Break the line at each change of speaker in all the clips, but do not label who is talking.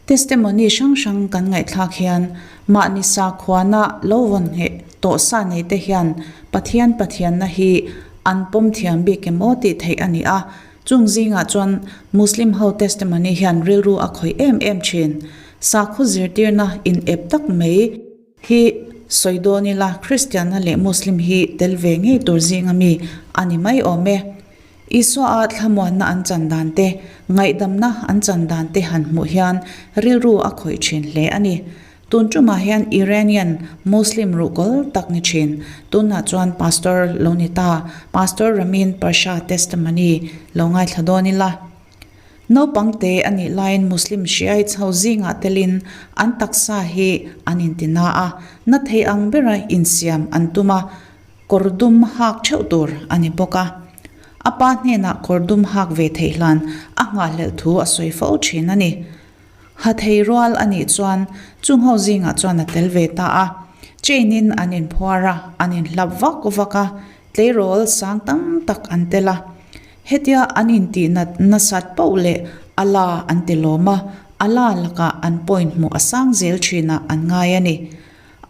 Testimony hrang hrang kan ngaihthlak hian mahni sakhuana lo vawn ngheh tawh sa nei te hian Pathian Pathianna hi an pawm thiam bik em aw tih theih a ni a. Chung zingah chuan Muslim ho testimony hian rilru a khawih em em thin. Sakhaw zirtirna in ep tak mai hi sawi dawn ila Kristianna leh Muslim hi tel ve ngei tur zinga mi a ni mai awm e. Isua a thlamuanna an chan dan te, ngaihdamna an chan dan te han hmuh hian rilru a khawih thin hle a ni. Tun tumah hian Iranian Muslim ruhkawl tak ni thin, tunah chuan Pastor lo ni ta, Pastor Ramin Pasha testimony lo ngaithla dawn ila. Naupang te a nih laiin Muslim hriai chho zingah telin an taksa hi an intina a, na thei ang bera insiam an tum a, Kawr dum hak theuh tur a ni bawk a. A pa hnenah kawr dum hak ve theih hlan a nghahhlelh thu a sawi fo thin a ni. Ha thei rual a nih chuan chung ho zingah chuan a tel ve ta a. Chain in an inphuar a, an inhlap vak vak a, tleirawl sang tam tak an tel a. Hetia an intih nat nasat poh leh a la an ti lawm a, a la lakah an point hmuh a sang zel thinah an ngai a ni.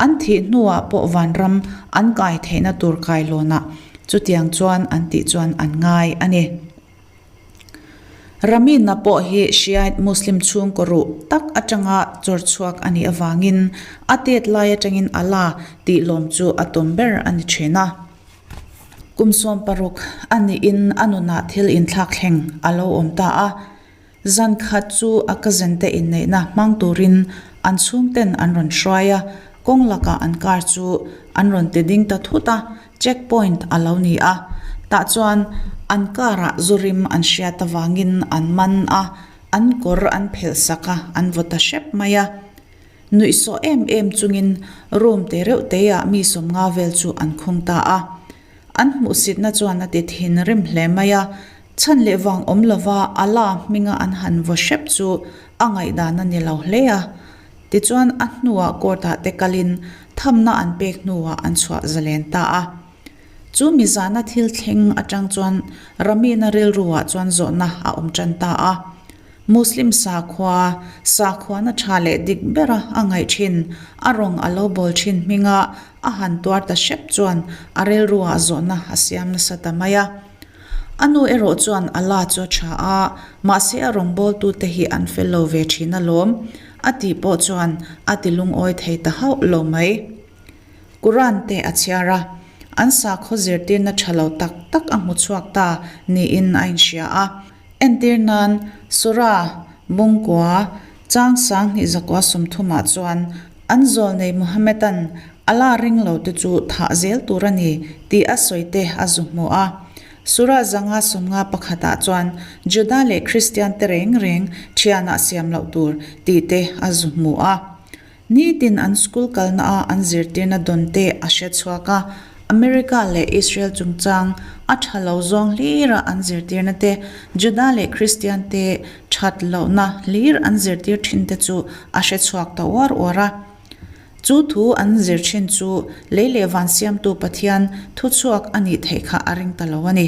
An thih hnuah pawh vanram an kai theihna tur kailawnah chutiang chuan an tih chuan an ngai a ni. Ramina pawh hi Shiite Muslim chhungkaw ruh tak atanga chawr chhuak a nih avangin a tet lai atangin Allah tih lawm chu a tum ber a ni thin a. Kum 16 a nihin a nunah thil inthlak thleng a lo awm ta a. Zan khat chu a cousin te inneihna hmang turin an chhungten an rawn hruai a, kawng lakah an car chu an rawn ti ding ta thut a, check point a lo ni a. Tah chuan an car ah zu rim an hriat avangin an man a, an kawr an phelh sak a, an vaw ta hrep mai a. Nuihsawh em em chungin room te reuh te ah mi 50 vel chu an khung ta a. An hmuhsitna chuan a ti thin rim hle mai a, chhan leh vang awm lova Allah hminga an han vaw hrep chu a ngaihdan a ni lo hle a. Tichuan a hnuah court-ah te kalin thamna an pek hnuah an chhuah zalen ta a. Chu mizana thil thleng atang chuan Ramina rilruah chuan zawhna a awm tan ta a. Muslim sakhua, sakhuana tha leh dik bera a ngaih thin, a rawng a lo bawl thin hminga a han tuar ta hrep chuan a rilruah zawhna a siam nasa ta mai a. A nu erawh chuan Allah chu a tha a, mahse a rawngbawltute hi an fel lo ve thin alawm, a tih pawh chuan a ti lungawi thei ta hauh lo mai. Quran te a chhiar a, an sakhaw zirtirna tha lo tak tak a hmu chhuak ta niin a inhria a. Entir nan, Surah, Bungkua, Chang 2930 ah chuan an zawlnei Muhammedan Allah ring lo te chu thah zel tur a ni tih a sawi te a zu hmu a. Surah 551 ah chuan Juda leh Kristian te reng reng thianah siam loh tur tih te a zu hmu a. Nitin an school kalna a an zirtirna dawn te a hre chhuak a, America leh Israel chungchang a tha lo zawng hlira an zirtirna te, Juda leh Kristian te that lohna hlir an zirtir thin te chu a hre chhuak ta uar uar a. Chu thu an zir thin chu lei leh van siamtu Pathian thuchhuak a nih theih kha a ring ta lo a ni.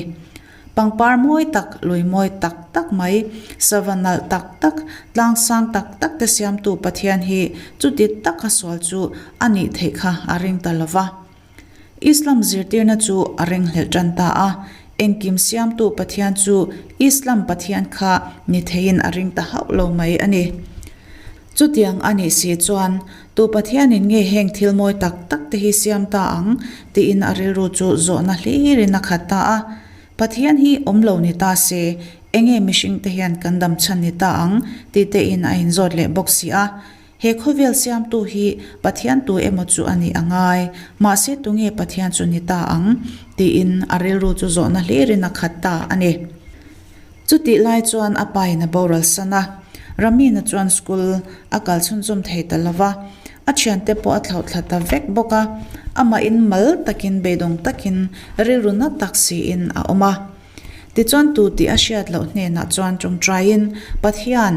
Pangpar mawi tak, lui mawi tak tak mai, sava nalh tak tak, tlang sang tak tak te siamtu Pathian hi chuti taka sual chu a nih theih kha a ring ta lo va. Islam zirtirna chu a ringhlelh tan ta a, engkim siamtu Pathian chu Islam Pathian kha ni theiin a ring ta hauh lo mai a ni. Chutiang a nih si chuan, tu Pathianin nge heng thil mawi tak tak te hi siam ta ang? tiin a rilru chu zawhna hlirin a khat ta a. Pathian hi awm lo ni ta se, enge mihring te hian kan dam chhan ni ta ang? tih tein a inzawt leh bawk si a. He khawvel siamtu hi Pathian tu emaw chu a nih a ngai, mahse tunge Pathian chu ni ta ang? tiin a rilru chu zawhna hlirin a khat ta a ni. Chutih lai chuan a pain a boral san a, Ramina chuan school a kal chhunzawm thei ta lo va, a thiante pawh a thlauh thla ta vek bawk a, amahin mal takin beidawng takin rilru na tak siin a awm a. Tichuan tu tih a hriat loh hnenah chuan tawngtaiin, Pathian,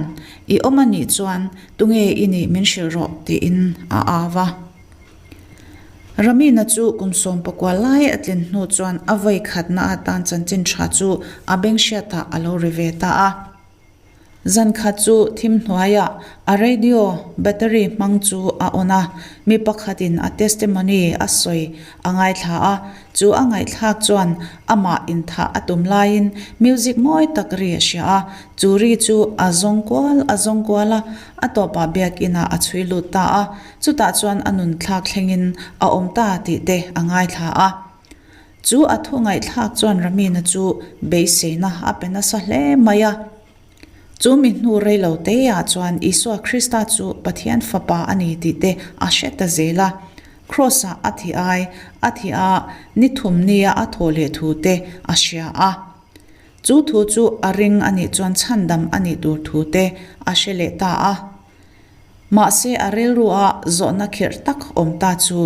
i awm a nih chuan tunge i nih min hrilh rawh tiin a au a. Ramina chu kum 19 lai a tlin hnu chuan a vawi khatna atan chanchin tha chu a beng hriatah a lo ri ve ta a. Zan khat chu thim hnuaiah a radio battery hmang chu a on a, mi pakhatin a testimony a sawi a ngaithla a, chu a ngaihthlak chuan amah inthah a tum laiin music mawi tak ri a hria a, chu ri chu a zawng kual a zawng kual a, a tawpah biakinah a chhui lut ta a, chutah chuan a nun thlak thlengin a awm ta tih te a ngaithla a. Chu a thu ngaihthlak chuan Ramina chu beiseina a pe nasa hle mai a. Chu mi hnu rei lo teiah chuan Isua Krista chu Pathian Fapa a ni tih te a hre ta zel a. Kraws-ah a thi ai, a thi a, ni thum nia a thawh leh thu te a hria a. Chu thu chu a ring a nih chuan chhandam a nih tur thu te a hre leh ta a. Mahse a rilrua zawhna khirh tak awm ta chu,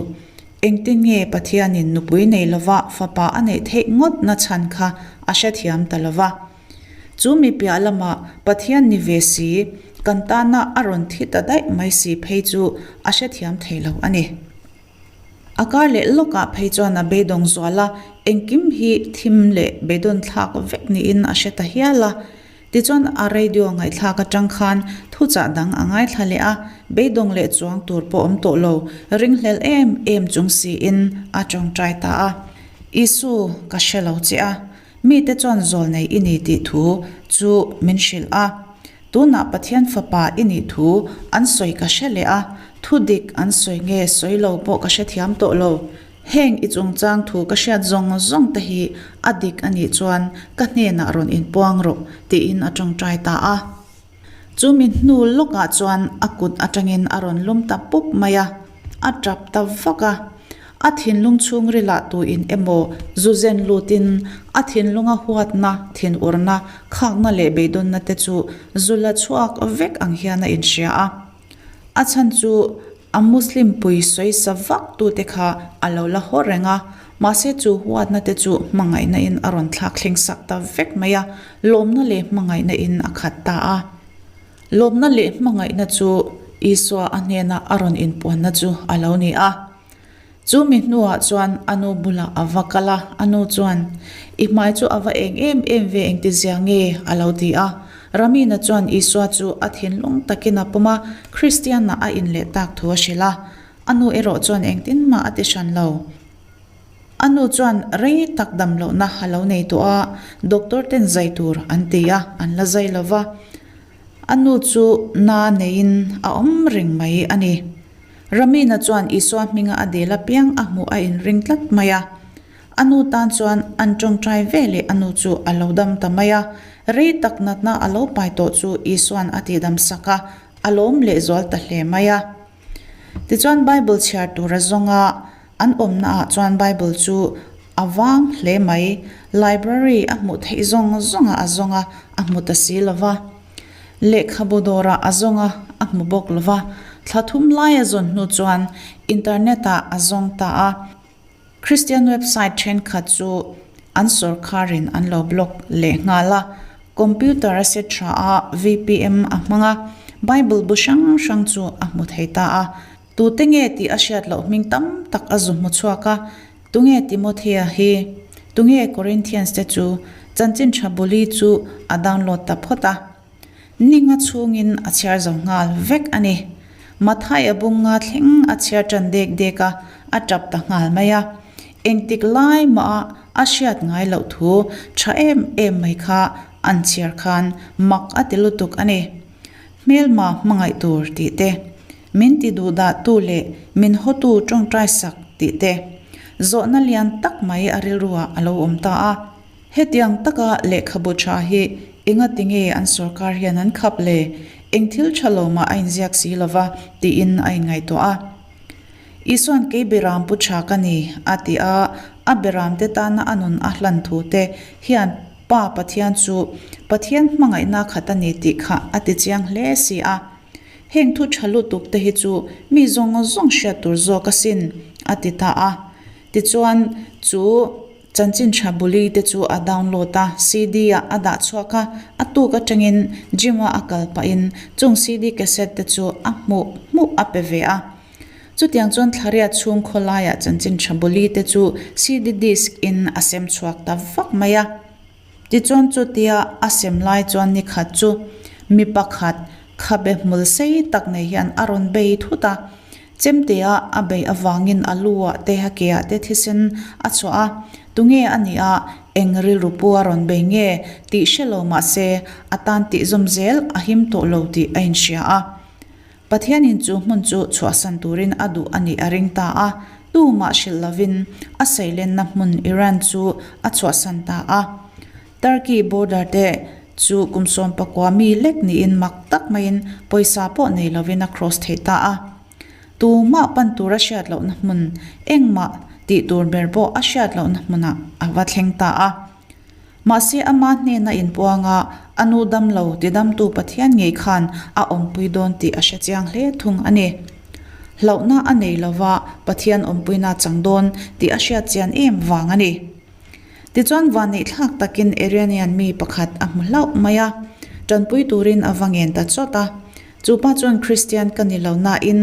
engtin nge Pathianin nupui nei lova fapa a neih theih ngawt na chhan kha a hrethiam ta lova. Chu mi piah lamah Pathian ni ve si, kan tana a rawn thi ta daih mai si phei chu a hrethiam thei lo a ni. A kar leh lawkah phei chuan a beidawng zual a, engkim hi thim leh beidawn thlak vek niin a hre ta hial a. Tichuan a radio ngaihthlak atang khan thuchah dang a ngaithla leh a, beidawng leh chuang tur pawh awm tawh lo, ringhlel em em chung siin a tawngtai ta a. Isu, ka hre lo che a, mite chuan zawl nei i ni tih thu chu min hrilh a. Tunah Pathian Fapa i nih thu an sawi ka hre leh a, thu dik an sawi nge sawi lo pawh ka hrethiam tawh lo. Heng i chungchang thu ka hriat zawng zawng te hi a dik a nih chuan ka hnenah rawn inpuang rawh, tiin a tawngtai ta a. Chu mi hnu lawkah chuan a kut atangin a rawn lum ta pup mai a, a tap ta vak a. A thinlung chhungril ah tuin emaw zu zen lutin a thinlunga huatna, thinurna, khakna leh beidawnna te chu zu la chhuak vek ang hian a inhria a. A chhan chu a Muslim pui sawisa vak tute kha a lo la haw reng a, mahse chu huatna te chu hmangaihna in a rawn thlak thleng sak ta vek mai a, lawmna leh hmangaihna in a khat ta a. Lawmna leh hmangaihna chu Isua a hnena a rawn inpuanna chu a lo ni a. Chu mi hnuah chuan a nu bulah a va kal a, a nu chuan, I hmai chu a va eng em em ve engtizia nge? a lo ti a. Ramina chuan Isua chu a thinlung takin a pawm a, Kristianah a inleh tak thu a hrilh a. A nu erawh chuan engtin mah a ti hran lo. A nu chuan rei tak dam lohna a lo nei tawh a, doctor ten zai tur an ti a, an la zai lo va. A nu chu na neiin a awm reng mai a ni. Ramina chuan Isua hminga a dil apiang a hmuh a inring tlat mai a. A nu tan chuan an tawngtai ve leh a nu chu a lo dam ta mai a. Rei tak natna a lo pai tawh chu Isua'n a tihdam sak a, a lawm lehzual ta hle mai a. Tichuan Bible chhiar tur a zawng a, an awmna ah chuan Bible chu a vang hle mai. Library a hmuh theih zawng zawng ah a zawng a, a hmu ta si lo va. Lehkhabu dawrah a zawng a, a hmu bawk lo va. Thla thum lai a zawn hnu chuan internet ah a zawng ta a. Christian website thenkhat chu an sawrkharin an lo block leh nghal a. Computer a set tha a, VPN a hmang a, Bible bu hrang hrang chu a hmu thei ta a. Tute nge tih a hriat loh hming tam tak a zu hmu chhuak a, Tunge Timothea hi? Tunge Corinthians te chu? Chanchin tha buli chu a download ta phawt a. Ninga chhungin a chhiar zo nghal vek a ni. Mathai a bunga thleng a chhiar tan dek dek a, a tap ta nghal mai a. Engtik lai mah a a hriat ngai loh thu tha em em mai kha an chhiar khan mak a ti lutuk a ni. Hmelma hmangaih tur tih te, min ti duh dah tu leh min hawtu tawngtai sak tih te, zawhna lian tak mai a rilruah a lo awm ta a. Hetiang taka lehkhabu tha hi engati nge an sorkar hian an khap le? Eng thil tha lo mah a inziak si lo va, tiin a inngaihtuah a. Isuan kei beram pu tha ka ni, a ti a, a beramte tana a nun a hlan thu te hian Pa Pathian chu Pathian hmangaihna khat a ni tih kha a ti chiang hle si a. Heng thu tha lutuk te hi chu mi zawng zawng hriat tur zawk asin, a ti ta a. Tichuan, chu Chanchin tha buli te chu a download a, CD ah a dah chhuak a, a tuk atangin gym a a kal pahin chung CD cassette te chu a hmuh hmuh a pe ve a. Chutiang chuan thlariat chhung khawlaiah chanchin tha buli te chu CD disc in a sem chhuak ta vak mai a. Tichuan chutia a sem lai chuan nikhat chu. Mi pakhat khabe hmul sei tak nei hian a rawn bei thut a. Chemtea a beih avangin a lu ah te a ke ah te thisen a chhuah a, tunge a nih a, eng rilru pu a rawn bei nge tih hre lo mah se a tan tih zawm zel a him tawh lo tih a inhria a. Pathianin chu hmun chu chhuahsan turin a duh a nih a ring ta a, tumah hrilh lovin a seilenna hmun Iran chu a chhuahsan ta a. Turkey border te chu kum 19 mi lek niin mak tak maiin pawisa pawh nei lovin a cross thei ta a. Tumah pan tur a hriat lohna hmun engmah tih tur ber pawh a hriat lohna hmunah a va thleng ta a. Mahse ama hnena inpuanga a nu dam lo tidamtu Pathian ngei khan a awmpui dawn tih a hre chiang hle thung a ni. Hlauhna a nei lova Pathian awmpuina chang dawn tih a hriat chian em vang a ni. Tichuan vanneihthlak takin Iranian mi pakhat a hmu hlauh mai a, tanpui turin a va ngen ta chawt a. Chu pa chuan Kristian ka ni lo nain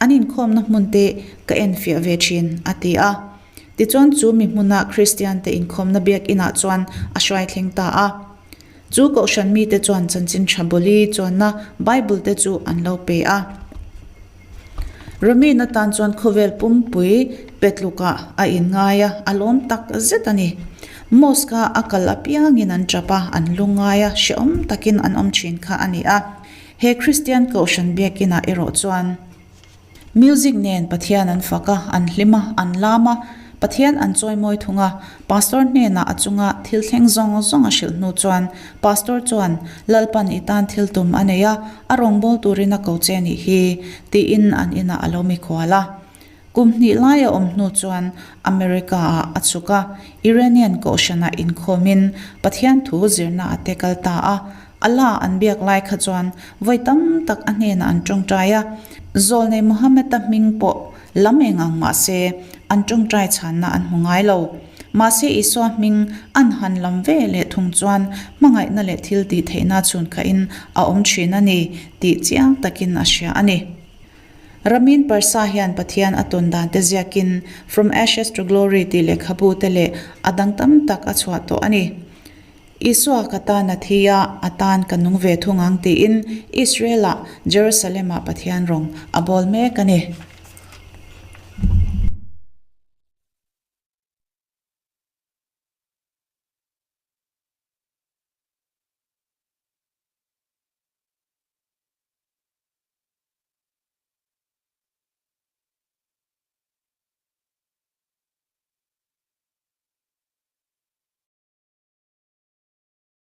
an inkhawmna hmun te ka enfiah ve thin, a ti a. Tichuan chu mi hmuna Kristian te inkhawmna biakinah chuan a hruai thleng ta a. Chu kohhran mite chuan chanchin tha bawli chuanna Bible te chu an lo pe a. Ramin atan chuan khawvel pumpui pe tlukah a inngai a, a lawm tak zet a ni. Mosque-a a kal apiangin an tap a, an lungngai a, hrehawm takin an awm thin kha a ni a. He Kristian Kohhran biakinah erawh chuan. Music nen Pathian an fak a, an hlim a, an lam a, Pathian an chawimawi thung a. Pastor hnenah a chunga thil thleng zawng zawng a hrilh hnu chuan Pastor chuan, Lalpan i tan thil tum a nei a, a rawngbâwl turin a ko che nih hi, tiin an inah a lo mikhual a. Kum hnih lai a awm hnu chuan America-ah a chhuk a, Iranian kohhranah inkhawmin Pathian thu zirna a te kal ta a. Allah an biak lai kha chuan vawi tam tak a hnenah an tawngtai a, Zawlnei Muhammad-a hming pawh lam eng ang mah se an tawngtai chhanna an hmu ngai lo. Mahse Isua hming an han lam ve leh thung chuan hmangaihna leh thil tih theihna chhunkhahin a awm thin a ni tih chiang takin a hria a ni. Ramin Parsa hian Pathian a tawn dan te ziakin From Ashes to Glory tih lehkhabu te leh a dang tam tak a chhuah tawh a ni. Isua ka tan a thi a, a tan ka nung ve thung ang tiin Israel-ah Jerusalem-ah Pathian rawng a bawl mek a ni.